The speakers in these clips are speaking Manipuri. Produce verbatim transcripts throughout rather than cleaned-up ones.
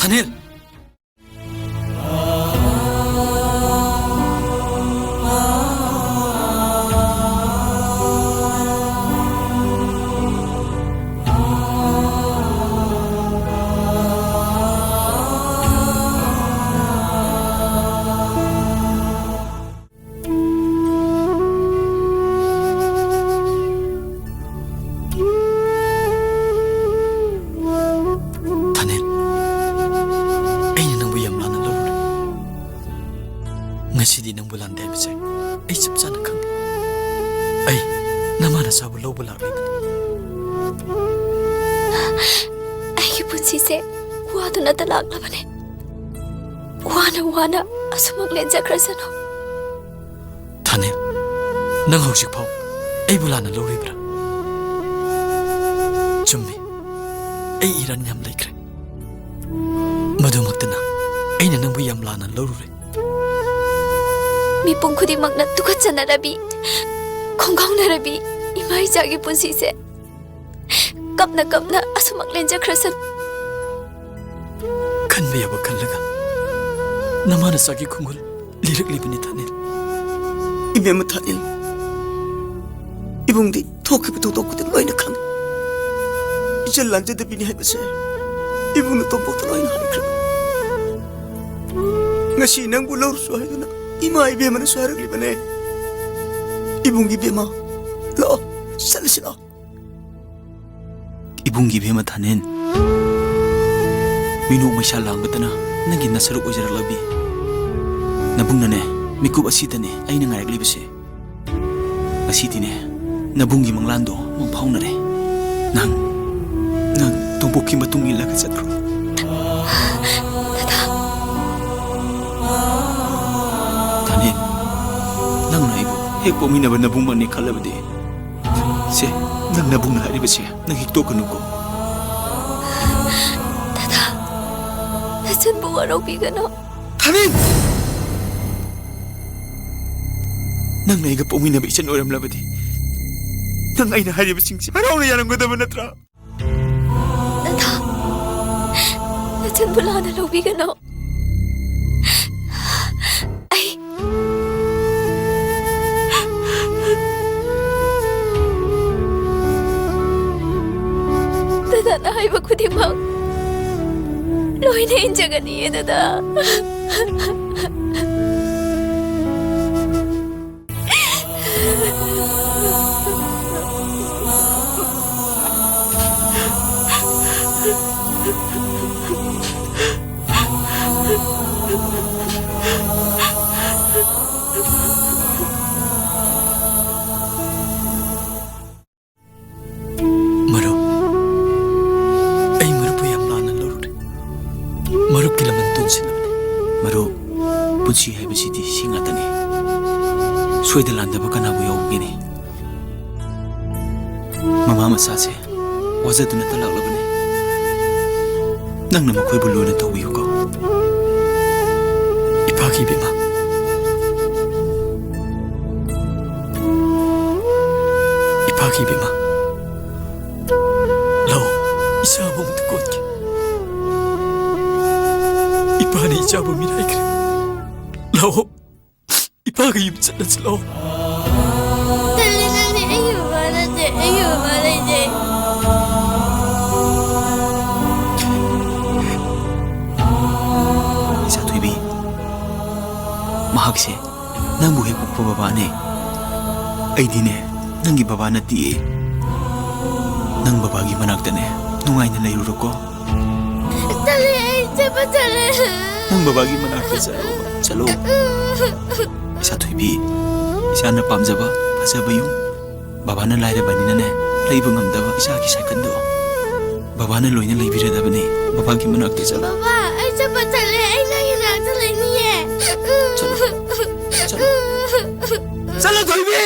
ꯑꯅꯤꯜ! ꯊꯥꯅꯤꯜ, ꯑꯩꯅ ꯅꯪꯕꯨ ꯌꯥꯝ ꯂꯥꯟꯅ ꯂꯧꯔꯨꯔꯦ꯫ ꯉꯁꯤꯗꯤ ꯅꯪꯕꯨ ꯂꯥꯟꯗꯦ ꯍꯥꯏꯕꯁꯦ ꯑꯩ ꯆꯞ ꯆꯥꯅ ꯈꯪꯉꯦ꯫ ꯑꯩ ꯅꯃꯥ ꯅꯆꯥꯕꯨ ꯂꯧꯕ ꯂꯥꯛꯂꯤꯕꯅꯤ꯫ ꯑꯩꯒꯤ ꯄꯨꯟꯁꯤꯁꯦ ꯋꯥꯗꯨꯅꯇ ꯂꯥꯛꯂꯕꯅꯦ꯫ ꯋꯥꯅ ꯋꯥꯅ ꯑꯁꯨꯃꯛ ꯂꯦꯟꯖꯈ꯭ꯔꯁꯅꯨ꯫ ꯊꯥꯅꯤꯜ, ꯅꯪ ꯍꯧꯖꯤꯛ ꯐꯥꯎ ꯑꯩꯕꯨ ꯂꯥꯟꯅ ꯂꯧꯔꯤꯕ꯭ꯔꯥ? ꯆꯨꯝꯃꯤ, ꯑꯩ ꯏꯔꯥꯟ ꯌꯥꯝ ꯂꯩꯈ꯭ꯔꯦ꯫ ꯃꯗꯨꯃꯛꯇꯅ ꯑꯩꯅ ꯅꯪꯕꯨ ꯌꯥꯝ ꯂꯥꯟꯅ ꯂꯧꯔꯨꯔꯦ꯫ ꯃꯤꯄꯨꯝ ꯈꯨꯗꯤꯡꯃꯛꯅ ꯇꯨꯀꯠꯆꯅꯔꯕꯤ, ꯈꯣꯡꯒꯥꯎꯅꯔꯕꯤ ꯏꯃꯥ ꯏꯆꯥꯒꯤ ꯄꯨꯟꯁꯤꯁꯦ ꯀꯞꯅ ꯀꯞꯅ ꯑꯁꯨꯃꯛ ꯂꯦꯟꯖꯈ꯭ꯔꯁꯅꯨ꯫ ꯈꯟꯕ ꯌꯥꯕ ꯈꯜꯂꯒ ꯅꯃꯥ ꯅꯆꯥꯒꯤ ꯈꯣꯡꯒꯨꯜ ꯂꯤꯔꯛꯂꯤꯕꯅꯤ, ꯊꯥꯅꯤꯜ꯫ ꯏꯕꯦꯝꯃ ꯊꯥꯅꯤꯜ, ꯏꯕꯨꯡꯗꯤ ꯊꯣꯛꯈꯤꯕ ꯊꯧꯗꯣꯛ ꯈꯨꯗꯤꯡ ꯂꯣꯏꯅ ꯈꯪꯏ꯫ ꯏꯆꯜ ꯂꯥꯟꯖꯗꯕꯤꯅꯤ ꯍꯥꯏꯕꯁꯦ ꯏꯕꯨꯡꯅ ꯇꯣꯝꯄꯣꯛꯇ ꯂꯣꯏꯅ ꯍꯥꯏꯈ꯭ꯔꯕꯅꯤ꯫ ꯉꯁꯤ ꯅꯪꯕꯨ ꯂꯧꯔꯨꯁꯨ ꯍꯥꯏꯗꯨꯅ ꯏꯃꯥ ꯏꯕꯦꯝꯃꯅꯁꯨ ꯍꯥꯏꯔꯛꯂꯤꯕꯅꯦ꯫ ꯏꯕꯨꯡꯒꯤ ꯏꯕꯦꯝꯃ, ꯂꯥꯛꯑꯣ, ꯆꯠꯂꯁꯤ ꯂꯥꯛꯑꯣ꯫ ꯏꯕꯨꯡꯒꯤ ꯏꯕꯦꯝꯃ ꯊꯥꯅꯤꯜ, ꯃꯤꯅꯣꯛ ꯃꯩꯁꯥ ꯂꯥꯡꯕꯇꯅ ꯅꯪꯒꯤ ꯅꯁꯔꯨꯛ ꯑꯣꯏꯖꯔꯛꯂꯕꯤ꯫ ꯅꯕꯨꯡꯅꯅꯦ, ꯃꯤꯀꯨꯞ ꯑꯁꯤꯗꯅꯦ ꯑꯩꯅ ꯉꯥꯏꯔꯛꯂꯤꯕꯁꯦ꯫ ꯉꯁꯤꯗꯤꯅꯦ, ꯅꯕꯨꯡꯒꯤ ꯃꯪꯂꯥꯟꯗꯣ ꯃꯪ ꯐꯥꯎꯅꯔꯦ꯫ ꯅꯪ, ꯅꯪ ꯇꯣꯝꯄꯣꯛꯀꯤ ꯃꯇꯨꯡ ꯏꯜꯂꯒ ꯆꯠꯈ꯭ꯔꯣ꯫ ꯊꯥꯅꯤꯜ, ꯅꯪꯅ ꯑꯩꯕꯨ ꯍꯦꯛ ꯄꯣꯛꯃꯤꯟꯅꯕ ꯅꯕꯨꯡꯃꯛꯅꯤ ꯈꯜꯂꯕꯗꯤ, ꯁꯦ, ꯅꯪ ꯅꯕꯨꯡꯅ ꯍꯥꯏꯔꯤꯕꯁꯦ ꯅꯪ ꯍꯦꯛ ꯇꯣꯛꯀꯅꯨꯀꯣ꯫ ꯗꯗꯥ, ꯅꯆꯟꯕꯨ ꯋꯥꯔꯧꯕꯤꯒꯅꯨ꯫ ꯊꯥꯅꯤꯜ! ꯅꯪꯅ ꯑꯩꯒ ꯄꯣꯛꯃꯤꯟꯅꯕ ꯏꯆꯟ ꯑꯣꯏꯔꯝꯂꯕꯗꯤ, ꯅꯪ ꯑꯩꯅ ꯍꯥꯏꯔꯤꯕꯁꯤꯡꯁꯦ ꯍꯔꯥꯎꯅ ꯌꯥꯔꯝꯒꯗꯕ ꯅꯠꯇ꯭ꯔꯥ? ꯗꯗꯥ, ꯅꯆꯟꯕꯨ ꯂꯥꯟꯅ ꯂꯧꯕꯤꯒꯅꯨ꯫ ꯑꯩ ꯗꯗꯥꯅ ꯍꯥꯏꯕ ꯈꯨꯗꯤꯡꯃꯛ ꯂꯣꯏꯅ ꯏꯟꯖꯒꯅꯤꯌꯦ, ꯗꯗꯥ꯫ ꯃꯔꯨꯞ, ꯑꯩ ꯃꯔꯨꯞꯄꯨ ꯌꯥꯝ ꯂꯥꯟꯅ ꯂꯧꯔꯨꯔꯦ꯫ ꯃꯔꯨꯞꯀꯤ ꯂꯃꯟ ꯇꯣꯟꯁꯤꯜꯂꯕꯅꯤ꯫ ꯃꯔꯨꯞ, ꯄꯨꯟꯁꯤ ꯍꯥꯏꯕꯁꯤꯗꯤ ꯁꯤ ꯉꯥꯛꯇꯅꯤ꯫ ꯁꯣꯏꯗ ꯂꯥꯟꯗꯕ ꯀꯅꯥꯕꯨ ꯌꯥꯎꯒꯦꯅꯦ? ꯃꯃꯥ ꯃꯆꯥꯁꯦ ꯋꯥꯖꯗꯨꯅꯇ ꯂꯥꯛꯂꯕꯅꯤ꯫ ꯅꯪꯅ ꯃꯈꯣꯏꯕꯨ ꯂꯨꯅ ꯇꯧꯕꯤꯌꯨꯀꯣ꯫ ꯏꯄꯥꯒꯤ ꯏꯕꯦꯝꯃ꯫ ꯏꯄꯥꯒꯤ ꯏꯕꯦꯝꯃ꯫ ꯂꯥꯛꯑꯣ, ꯏꯆꯥꯕꯨ ꯑꯃꯨꯛꯇ ꯀꯣꯟꯒꯦ꯫ ꯏꯄꯥꯅ ꯏꯆꯥꯕꯨ ꯃꯤꯔꯥꯏꯈ꯭ꯔꯦ꯫ ꯂꯥꯛꯑꯣ꯫ ꯏꯄꯥꯒ ꯌꯨꯝ ꯆꯠꯂꯁꯤ ꯂꯥꯛꯑꯣ꯫ ꯇꯜꯂꯦ, ꯇꯜꯂꯦ, ꯑꯩꯒꯤ ꯕꯕꯥ ꯅꯠꯇꯦ, ꯑꯩꯒꯤ ꯕꯕꯥ ꯂꯩꯇꯦ꯫ ꯏꯆꯥꯊꯣꯏꯕꯤ, ꯃꯍꯥꯛꯁꯦ ꯅꯪꯕꯨ ꯍꯦꯛ ꯄꯣꯛꯄ ꯕꯕꯥꯅꯦ꯫ ꯑꯩꯗꯤꯅꯦ, ꯅꯪꯒꯤ ꯕꯕꯥ ꯅꯠꯇꯤꯌꯦ꯫ ꯅꯪ ꯕꯕꯥꯒꯤ ꯃꯅꯥꯛꯇꯅꯦ ꯅꯨꯡꯉꯥꯏꯅ ꯂꯩꯔꯨꯔꯣꯀꯣ꯫ ꯇꯜꯂꯦ, ꯑꯩ ꯆꯠꯄ ꯇꯜꯂꯦ꯫ ꯅꯪ ꯕꯕꯥꯒꯤ ꯃꯅꯥꯛꯇ ꯆꯠꯂꯣ, ꯆꯠꯂꯣ꯫ ꯏꯆꯥꯊꯣꯏꯕꯤ, ꯏꯆꯥꯅ ꯄꯥꯝꯖꯕ ꯐꯖꯕ ꯌꯨꯝ, ꯕꯕꯥꯅ ꯂꯥꯏꯔꯕꯅꯤꯅꯅꯦ, ꯂꯩꯕ ꯉꯝꯗꯕ ꯏꯆꯥꯒꯤ ꯁꯥꯏꯀꯜꯗꯣ ꯕꯕꯥꯅ ꯂꯣꯏꯅ ꯂꯩꯕꯤꯔꯗꯕꯅꯦ꯫ ꯕꯕꯥꯒꯤ ꯃꯅꯥꯛꯇ ꯆꯠꯂꯣ꯫ ꯕꯕꯥ, ꯑꯩ ꯆꯠꯄ ꯇꯜꯂꯦ꯫ ꯑꯩ ꯅꯪꯒꯤ ꯅꯥꯛꯇ ꯂꯩꯅꯤꯡꯉꯦ꯫ ꯆꯠꯂꯣ, ꯆꯠꯂꯣ꯫ ꯆꯠꯂꯣ, ꯊꯣꯏꯕꯤ!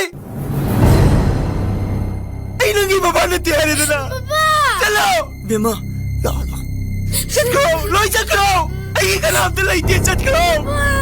ꯑꯩ ꯅꯪꯒꯤ ꯕꯕꯥ ꯅꯠꯇꯦ ꯍꯥꯏꯔꯦꯗꯅ꯫ ꯕꯕꯥ! ꯆꯠꯂꯣ! ꯏꯕꯦꯝꯃ, ꯂꯥꯛꯑꯣ, ꯂꯥꯛꯑꯣ꯫ ꯆꯠꯈ꯭ꯔꯣ! ꯂꯣꯏ ꯆꯠꯈ꯭ꯔꯣ! ꯑꯩꯒꯤ ꯀꯅꯥꯝꯇ ꯂꯩꯇꯦ, ꯆꯠꯈ꯭ꯔꯣ! ꯕꯕꯥ!